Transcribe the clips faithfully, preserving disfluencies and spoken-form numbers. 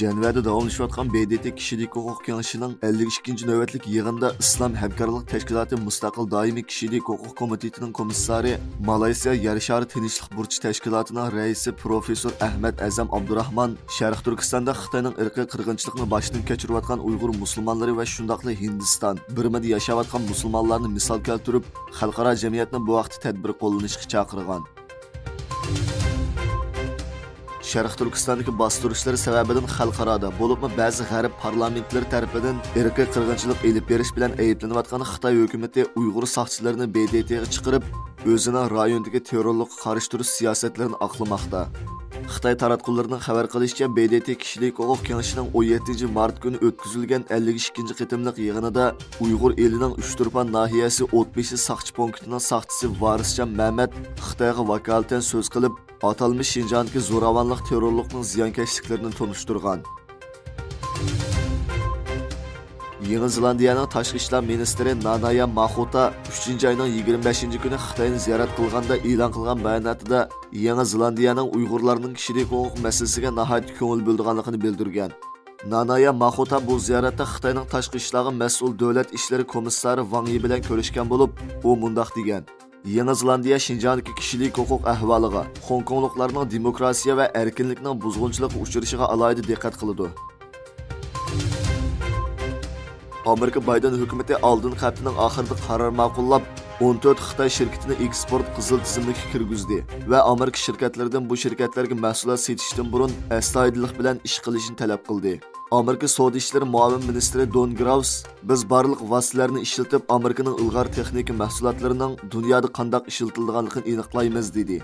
جەنۋەدە داۋاملىشىۋاتقان ب د ت كىشىلىك ھوقۇق كېڭىشىنىڭ ئەللىك ئىككىنچى نۆۋەتلىك يىغىنىدا ئىسلام ھەمكارلىق تەشكىلاتى مۇستەقىل دائىمىي كىشىلىك ھوقۇق كومىتېتىنىڭ كومىسسارى، مالايسىيا يەر شارى تىنچلىق بۇرچى تەشكىلاتىنىڭ رەئىسى پروفېسسور ئەھمەد ئەزەم ئابدۇراخمان شەرقىي تۈركىستاندا خىتاينىڭ ئىرقىي قىرغىنچىلىقنى باشتىن كەچۈرۈۋاتقان ئۇيغۇر مۇسۇلمانلىرى ۋە شۇنداقلا ھىندىستان، بىرمىدە ياشاۋاتقان مۇسۇلمانلارنى مىسال كەلتۈرۈپ، خەلقئارا جەمئىيەتنى بۇ ھەقتە تەدبىر قوللىنىشقا چاقىرغان. شەرقىي تۈركىستاندىكى باستۇرۇشلار سەۋەبىدىن خەلقئارادا، بولۇپمۇ بەزى غەرب پارلامېنتلىرى تەرىپىدىن ئىرقىي قىرغىنچىلىق ئېلىپ بېرىش بىلەن ئەيىبلىنىۋاتقان خىتاي ھۆكۈمىتى ئۇيغۇر ساقچىلىرىنى ب د ت غا چىقىرىپ، ئۆزىنىڭ رايوندىكى تېررورلۇققا قارشى تۇرۇش سىياسەتلىرىنى ئاقلىماقتا. خىتاي تاراتقۇلىرىنىڭ خەۋەر قىلىشىچە، ب د ت كىشىلىك ھوقۇق كېڭىشىنىڭ ئون يەتتىنچى مارت كۈنى ئۆتكۈزۈلگەن ئەللىك ئىككىنچى قېتىملىق يىغىنىدا ئۇيغۇر ئېلىنىڭ ئۇچتۇرپان ناھىيەسى ئوت بېشى ساقچى پونكىتىنىڭ ساقچىسى ۋارىسجان مەمەت خىتايغا ۋاكالىتەن سۆز قىلىپ، ئاتالمىش شىنجاڭدىكى زوراۋانلىق تېررورلۇقنىڭ زىيانكەشلىكلىرىنى تونۇشتۇرغان. يېڭى زېلاندىيەنىڭ تاشقى ئىشلار مىنىستىرى نانايا ماخوتا ئۈچىنچى ئاينىڭ يىگىرمە بەشىنچى كۈنى خىتاينى زىيارەت قىلغاندا ئېلان قىلغان باياناتىدا يېڭى زېلاندىيەنىڭ ئۇيغۇرلارنىڭ كىشىلىك ھوقۇق مەسىلىسىگە ناھايىتى كۆڭۈل بۆلىدىغانلىقىنى بىلدۈرگەن. نانايا ماخوتا بۇ زىيارەتتە خىتاينىڭ تاشقى ئىشلارغا مەسئۇل دۆلەت ئىشلىرى كومىسسارى ۋاڭ يى بىلەن كۆرۈشكەن بولۇپ، ئۇ مۇنداق دېگەن: يېڭى زېلاندىيە شىنجاڭدىكى كىشىلىك ھوقۇق ئەھۋالىغا، خوڭكوڭلۇقلارنىڭ دېموكراتىيە ۋە ئەركىنلىكنىڭ بۇزغۇنچىلىققا ئۇچرىشىغا ئالاھىدە دىققەت قىلىدۇ. ئامېرىكا بايدېن ھۆكۈمىتى ئالدىنقى ھەپتىنىڭ ئاخىرىدا قارار ماقۇللاپ، ئون تۆت خىتاي شىركىتىنى ئېكسپورت قىزىل تىزىملىككە كىرگۈزدى ۋە ئامېرىكا شىركەتلىرىدىن بۇ شىركەتلەرگە مەھسۇلات سېتىشتىن بۇرۇن ئەستايىدىللىق بىلەن ئىش قىلىشنى تەلەپ قىلدى. ئامېرىكا سودا ئىشلىرى مۇئاۋىن مىنىستىرى دون گراۋس، بىز بارلىق ۋاسىتىلەرنى ئىشلىتىپ، ئامېرىكىنىڭ ئىلغار تېخنىكا مەھسۇلاتلىرىنىڭ دۇنيادا قانداق ئىشلىتىلىدىغانلىقىنى ئېنىقلايمىز، دېدى.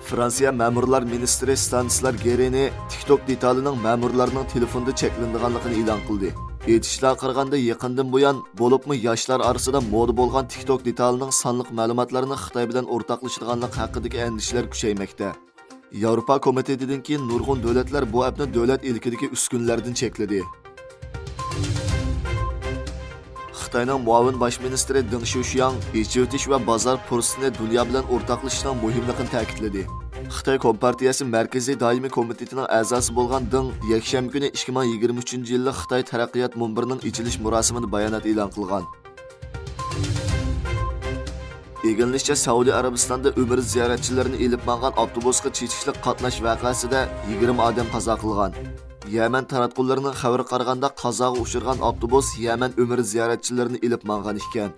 فرانسىيە مەمۇرلار مىنىستىرى ستانىسلاۋ گېرىنى تىكتوك دېتالىنىڭ مەمۇرلارنىڭ تېلېفوندا چەكلىنىدىغانلىقىنى ئېلان قىلدى. ئېيتىشلارغا قارىغاندا، يېقىندىن بۇيان، بولۇپمۇ ياشلار ئارىسىدا مودا بولغان تىكتوك دېتالىنىڭ سانلىق مەلۇماتلارنى خىتاي بىلەن ئورتاقلىشىدىغانلىقى ھەققىدىكى ئەندىشىلەر كۈچەيمەكتە. ياۋروپا كومىتېتىدىن كېيىن نۇرغۇن دۆلەتلەر بۇ ئەپنى دۆلەت ئىلكىدىكى ئۈسكۈنىلەردىن چەكلىدى. خىتاينىڭ مۇئاۋىن باش مىنىستىرى دېڭ شيۇشياڭ ئېچىۋېتىش ۋە بازار پۇرسىتىنى دۇنيا بىلەن ئورتاقلىشىشنىڭ مۇھىملىقىنى تەكىتلىدى. خىتاي كومپارتىيەسى مەركىزىي دائىمىي كومىتېتىنىڭ ئەزاسى بولغان دېڭ يەكشەنبە كۈنى ئىككى مىڭ يىگىرمە ئۈچىنچى يىللىق خىتاي تەرەققىيات مۇنبىرىنىڭ ئېچىلىش مۇراسىمىدا بايانات ئېلان قىلغان. ئىگىلىنىشىچە، سەئۇدى ئەرەبىستاندا ئۆمرە زىيارەتچىلىرىنى ئېلىپ ماڭغان ئاپتوبۇسقا چېتىشلىق قاتناش ۋەقەسىدە يىگىرمە ئادەم قازا قىلغان. يەمەن تاراتقۇلىرىنىڭ خەۋىرىگە قارىغاندا، قازاغا ئۇچرىغان ئاپتوبۇس يەمەن ئۆمرە زىيارەتچىلىرىنى ئېلىپ ماڭغان ئىكەن.